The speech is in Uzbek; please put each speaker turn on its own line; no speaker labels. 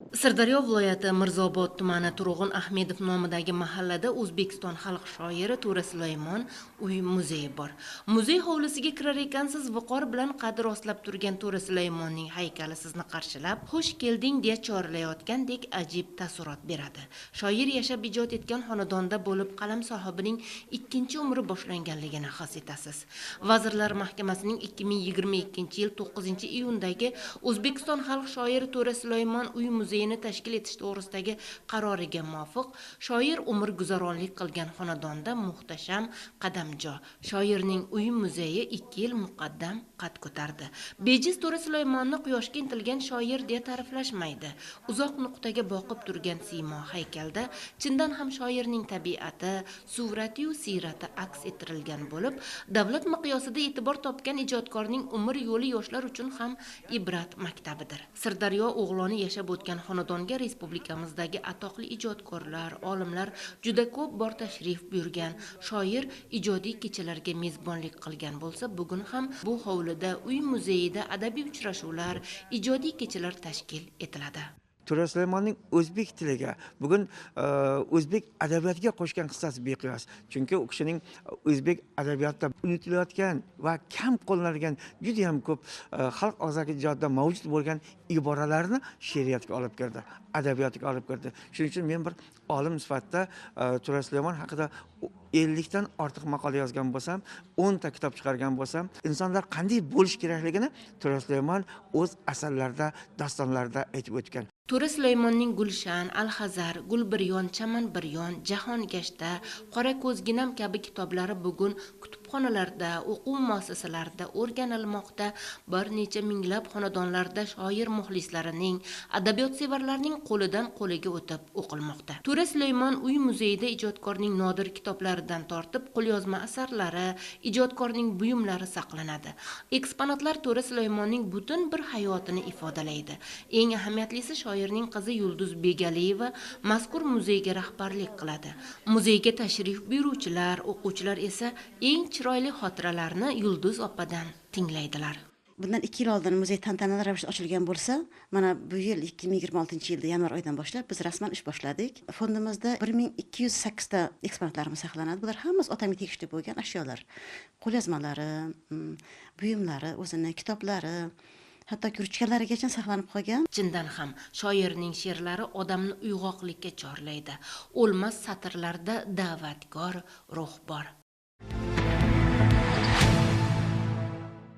Sirdaryo viloyati Mirzaobod tumani Turg'un Ahmedov nomidagi mahallada O'zbekiston xalq shoiri To'ra Sulaymon uy muzeyi bor. Muzey hovlisiga kirar ekansiz, viqor bilan qad rostlab turgan To'ra Sulaymonning haykali sizni qarshilab, "Xush kelding" deya chorlayotgandek ajib taassurot beradi. Shoir yashab ijod etgan xonadonda bo'lib, qalam sohibining ikkinchi umri boshlanganligini his etasiz. Vazirlar Mahkamasining 2022-yil 9-iyundagi O'zbekiston xalq shoiri To'ra Sulaymon uy muzeyini tashkil etish to'g'risidagi qaroriga muvofiq, shoir umr guzaronlik qilgan xonadonda muhtasham qadamjo, shoirning uy muzeyi 2 yil muqaddam qad ko'tardi. Bejiz To'ra Sulaymonni quyoshga intilgan shoir deya ta'riflashmaydi. Uzoq nuqtaga boqib turgan siymo haykalda chindan ham shoirning tabiati, surati-yu siyrati aks ettirilgan bo'lib, davlat miqyosida e'tibor topgan ijodkorning umr yo'li yoshlar uchun ham ibrat maktabidir. Sirdaryo o'g'loni yashab o'tgan xonadonga respublikamizdagi atoqli ijodkorlar, olimlar juda ko'p bor tashrif buyurgan. Shoir ijodiy kechalarga mezbonlik qilgan bo'lsa, bugun ham bu hovlida, uy muzeyida adabiy uchrashuvlar, ijodiy kechalar tashkil etiladi.
To'ra Sulaymonning o'zbek tiliga, bugun o'zbek adabiyotiga qo'shgan hissasi beqiyos. Chunki u kishining o'zbek adabiyotida unutilayotgan va kam qo'llanilgan juda ham ko'p xalq og'zaki ijodida mavjud bo'lgan iboralarni she'riyatga olib kirdi, adabiyotga olib kirdi. Shuning uchun men bir olim sifatida To'ra Sulaymon haqida 50 dan ortiq maqola yozgan bo'lsam, 10 ta kitob chiqargan bo'lsam, insonlar qanday bo'lish kerakligini To'ra Sulaymon o'z asarlarida, dostonlarida aytib o'tgan.
To'ra Sulaymonning Gulshan, Al-Hazar, Gulbiryon, Chamanbiryon, Jahongashta, Qora ko'zginam kabi kitoblari bugun kutubxonalarda, o'quv muassasalarida o'rganilmoqda. Bir necha minglab xonadonlarda shoir muxlislarining, adabiyotsevarlarning qo'lidan qo'liga o'tib o'qilmoqda. To'ra Sulaymon uy muzeyida ijodkorning nodir kitoblaridan tortib qo'lyozma asarlari, ijodkorning buyumlari saqlanadi. Eksponatlar To'ra Sulaymonning butun bir hayotini ifodalaydi. Eng ahamiyatlisi, shoirning qizi Yulduz Begaliyeva mazkur muzeyga rahbarlik qiladi. Muzeyga tashrif buyuruvchilar, o'quvchilar esa eng chiroyli xotiralarni Yulduz opadan tinglaydilar.
Bundan 2 yil oldin muzey tantanali ravishda ochilgan bo'lsa, mana bu yil 2026-yilda yanvar oyidan boshlab biz rasman ish boshladik. Fondimizda 1208 ta eksponatlarimiz saqlanadi. Bular hammasi otamga tegishli bo'lgan ashyolar. Qo'lyozmalari, buyumlari, o'zini kitoblari, hattoki ruchkalarigacha saqlanib qolgan.
Chindan ham shoirning she'rlari odamni uyg'oqlikka chorlaydi. O'lmas satrlarda da'vatkor ruh bor.